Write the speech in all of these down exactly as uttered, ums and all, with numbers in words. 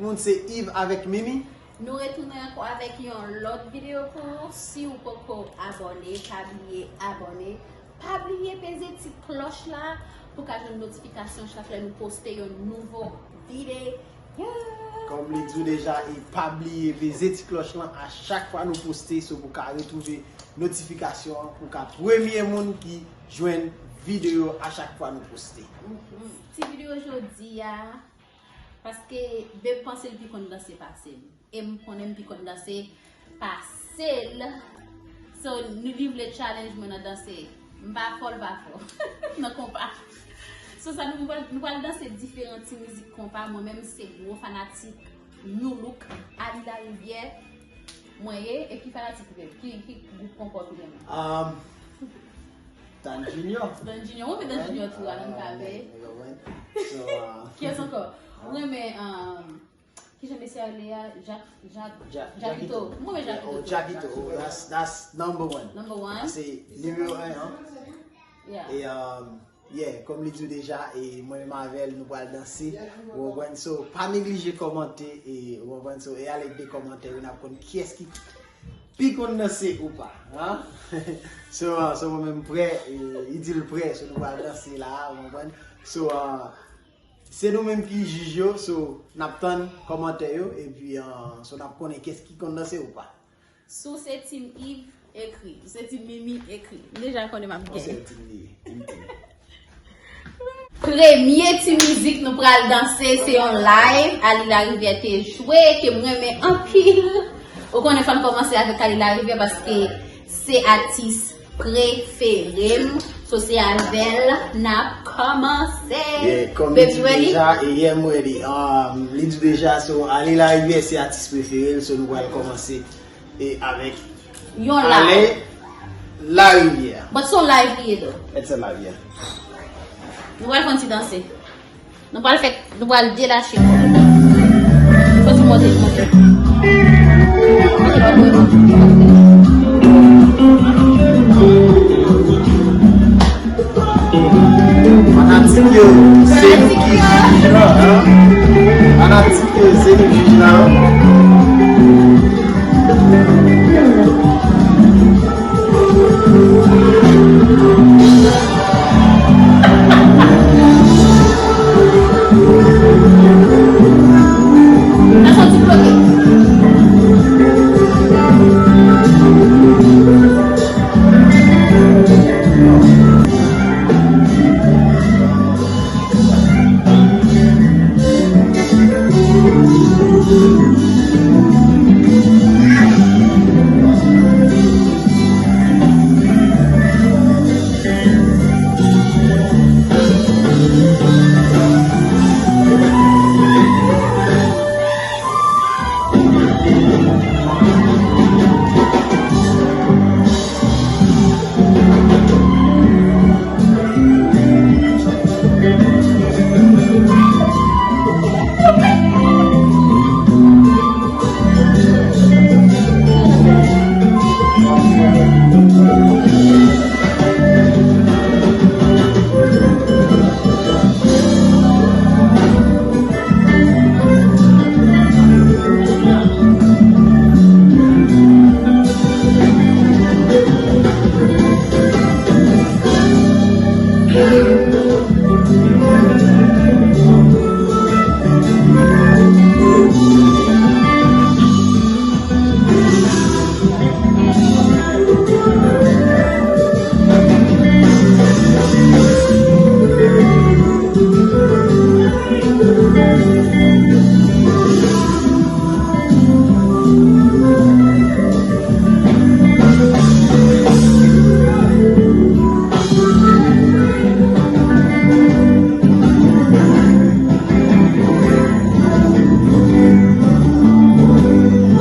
Moun se Yves avèk Mimi. Nou retounen ankò avèk yon lòt videyo pou ou. Si ou poko abòne, pa bliye abòne. Pa bliye peze ti klòch la pou ka jwenn notifikasyon chak lè nou poste yon nouvo videyo. Kòm li di w deja, e pa bliye peze ti klòch lan a chak fwa nou poste, so pou ka retwouve notifikasyon an, pou ka premye moun ki jwenn videyo a chak fwa nou poste. Mhm. Ti videyo jodi a, paske Babe panse l pi konn danse pase m. E m konnen m pi konn danse pase l. So, li vle challenge mwen nan danse. M pa fò, l pa fò nan konpa. So, sa nou pral, nou pral danse diferan ti mizik konpa. Mwen menm, se gwo fanatik Nu Look, Ali Larivière, mwen ye. E ki fanatik ou ye? Ki, ki gwoup konpa w pi renmen? Um, Dan Junior. Dan Junior. Mwen renmen Dan Junior tou, Alan Cavé. Kiyès ankò? Mwen renmen, um, Kijan mesye a rele a? Jak, Jak, Ja-, Jakito. Jakito. Mwen renmen Jakito tou. Jakito, oh, that's, that's number one. Number one. Sa se nimewo en an. Yeah. E, um, yeah, kòm li di w deja, e mwen menm avè l, nou pral danse. Ou konprann? So, pa neglije kòmante, e, ou konprann? So, e al ede kòmantè yo, n ap konn kiyès ki pi konn danse ou pa. Hein? So, uh, so mwen menm prè, e, li di l prè, so nou pral danse la, ou konprann? So, uh, Se nou menm ki jij yo, so n ap tann kòmantè yo, epi, ah, so n ap konnen kiyès ki konn danse ou pa. Si w se Team Yves, ekri. Si w se Team Mimi, ekri. M deja konnen m ap genyen. Yon sèl team li ye, team team. Premye ti mizik nou pral danse, se yon live Ali Larivière te jwe, ke m renmen anpil. Ou konnen fò n kòmanse avèk Ali Larivière paske se atis prefere m. So se avè l n ap kòmanse. Yeah, kòm li di deja, e yeah, m ready. Um, li di deja, so Ali Larivière se atis prefere l, so nou pral kòmanse e avèk yon live. Ale Larivière. But se yon live li ye, though. It's a live, yeah. Nou pral fè yon ti danse. Nou pral fè, nou pral delache kò nou. Fò ti monte, monte. Fanatik yo, se nou ki jij la, hein? Fanatik yo, se nou jij la, hein?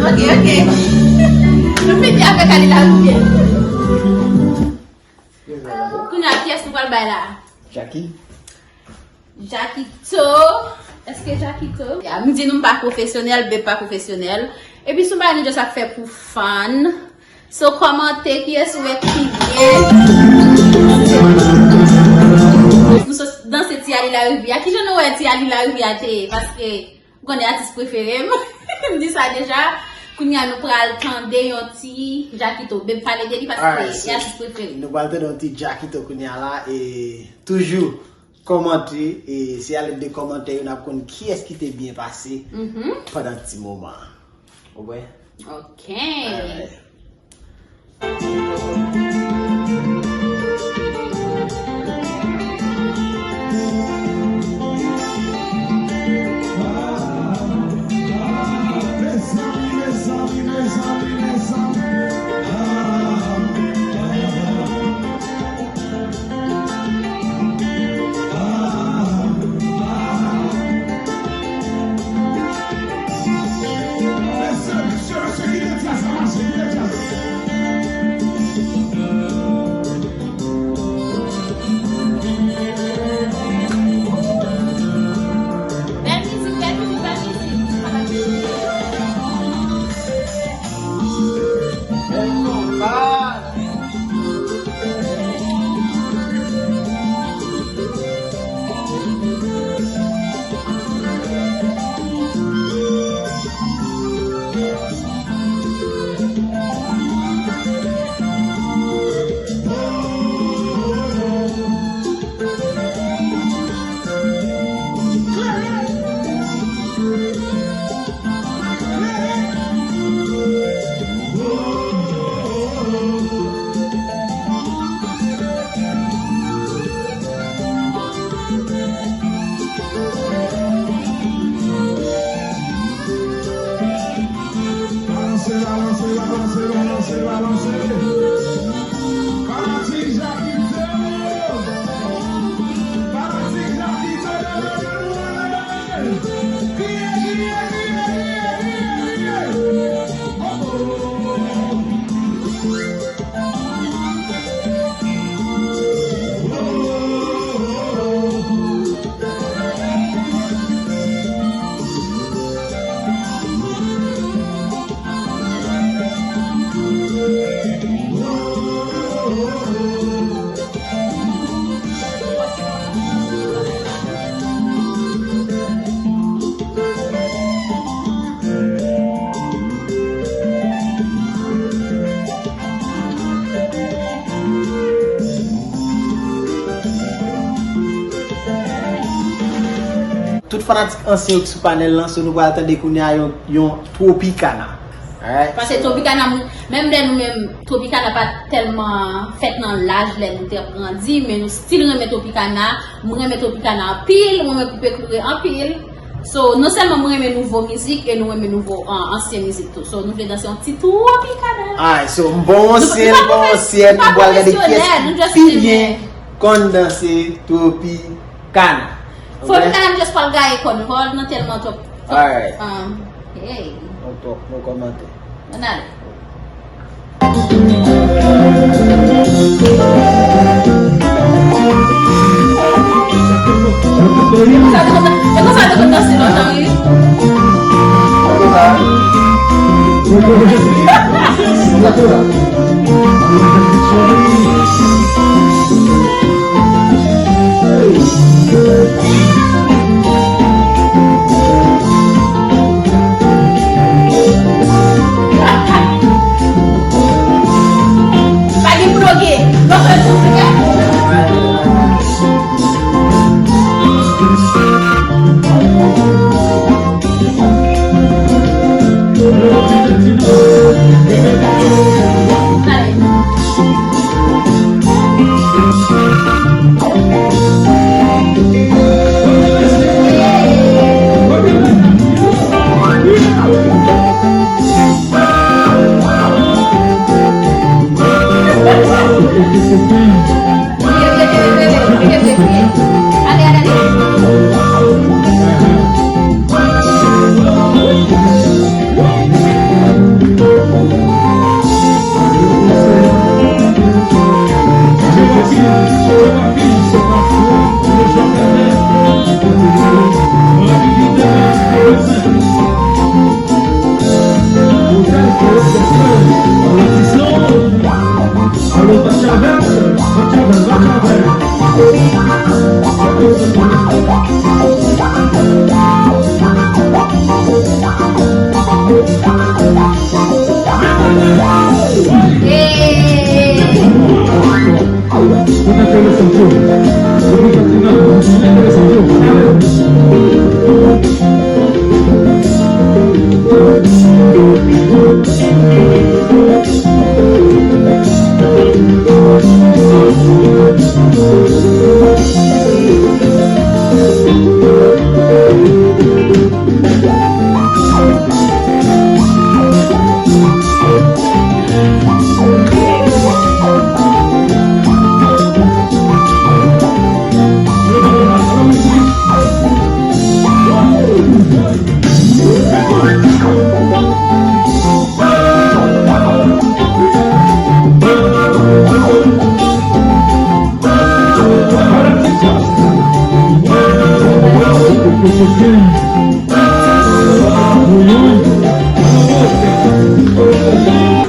Ok, ok. Nou fini avèk Ali Larivière. Kounye a, kiyès nou pral bay la? Jackie. Jakito. Èske Jakito? Ya, m di nou m pa pwofesyonèl, Babe pa pwofesyonèl. Epi sou bagay nou just ap fè pou fun. So, kòmante kiyès ou wè ki byen. Nou sot danse ti Ali Larivière. Kijan nou wè ti Ali Larivière te ye? Paske Ou konnen atis prefere m. M di sa deja. Kounye a nou pral tande yon ti Jackito. Babe, pale de li paske Alright, so, e atis prefere m. Nou pral tande yon ti Jackito kounye a la. E toujou kòmante. E se alèd de kòmantè yo n ap konn kiyès ki te byen pase pandan ti moman an. Ou wè? Ok. Alright. Bèl mizik, bèl mizik, bèl mizik. Bèl konpa. Balanse, balanse, balanse, balanse, balanse. Fanatik Jakito! Fanatik Jakito, leve, leve, leve! Kriye, kriye, kriye, kriye, kriye, kriye! Oh, oh. Tout fanatik ansyen yo ki sou panèl lan, so nou pral tande kounye a yon, yon Tropicana. Alright, Paske so Tropicana, m- menm lè nou menm, Tropicana pa t tèlman fèt nan laj lè nou te ap grandi, men nou still renmen Tropicana. M renmen Tropicana anpil, mwen renmen Koupe Koure anpil. So, non sèlman mwen renmen nouvo mizik e nou renmen nouvo, an, ansyen mizik tou. So, nou vle danse yon ti Tropicana. Alright, so, m bon ansyen, bon ansyen, nou pral gade kiyès ki pi byen konn danse Tropicana. Tropicana, m just pral gaye kòd, kòd nan tèlman twòp. Alright. Um, hey. Nou twòp, nou kòmante. Ann ale. E konsa nou konn danse lontan, wi. Pa gen pwoblèm.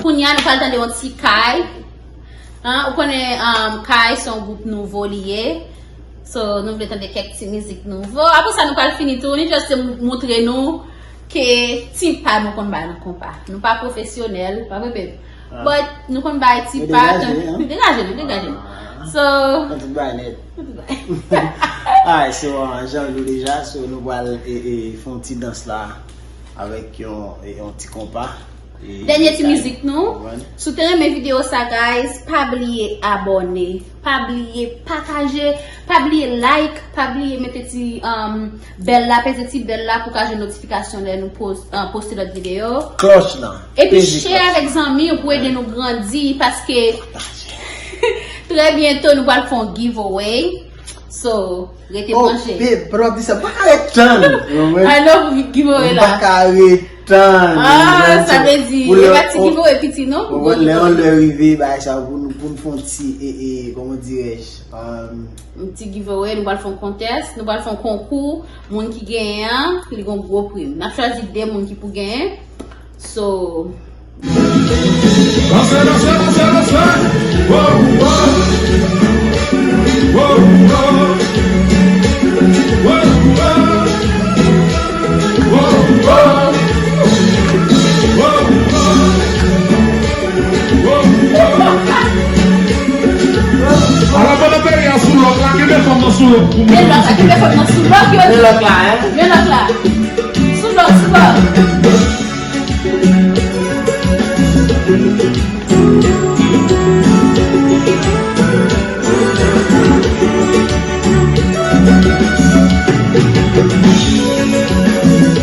Kounye a, nou pral tande yon ti Kay. An, ou konnen, um, Kay se yon gwoup nouvo li ye. So, nou vle tande kèk ti mizik nouvo. Apre sa, nou pral fini tou. Nou just moutre nou ke ti pa nou konn bay nan konpa. Nou pa pwofesyonèl, pa vre, babe? Ah. But nou konn bay ti pa. Nou degaje, hein? Nou degaje, nou degaje. Ah. So, nou tout bay nèt. Nou tout bay. Alright, so, uh, jan nou deja, so, nou pral, e, e, fè yon ti dans la avèk yon, e, yon ti konpa. Dènye ti mizik nou. Si w te renmen videyo sa, guys, pa bliye abòne, pa bliye pataje, pa bliye like, pa bliye mete ti, um, bèl la, peze ti bèl la pou ka jwenn notifikasyon lè nou post, uh, poste lòt videyo. Klòch lan. Epi share avèk zanmi w pou ede nou grandi, paske trè byento nou pral fè yon giveaway. So, rete branche. Oh, babe, pandan w ap di sa, m pa ka ret tann. I love giveaway la. M pa ka ret tann. Ah, sa vle di, e pa ti giveaway piti, non? Ou konprann, lè yon lè rive, bagay sa, pou nou, pou n fè yon ti, e, e, kòman dirèj, um, yon ti giveaway, nou pral fè yon kontès, nou pral fè yon konkou, moun ki genyen an, li gen yon gwo pri. N ap chwazi de moun ki pou genyen. So, Danse, danse, danse, danse. Wo, wo. Wo, wo. Wo, wo. Wo, wo. Wo, wo. Wo, wo. Ala pandan peyi a sou lòk la, kenbe fanm nan sou lòk pou mwen. Men lòk la, kenbe fanm nan sou lòk, yo. Men lòk la, hein? Men lòk la. Sou lòk, sou lòk.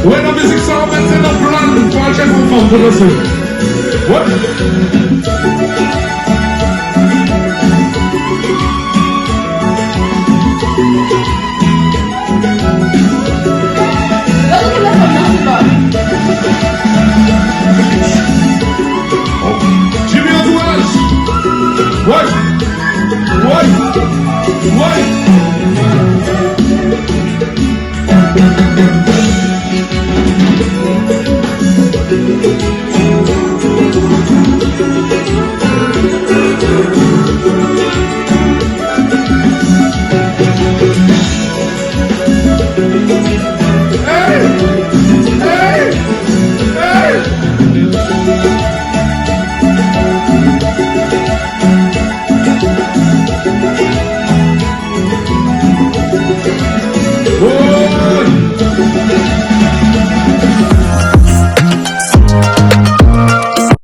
Wè nan mizik sa, w mèt se nan plan pou al chèche yon fanm pou danse. Wè.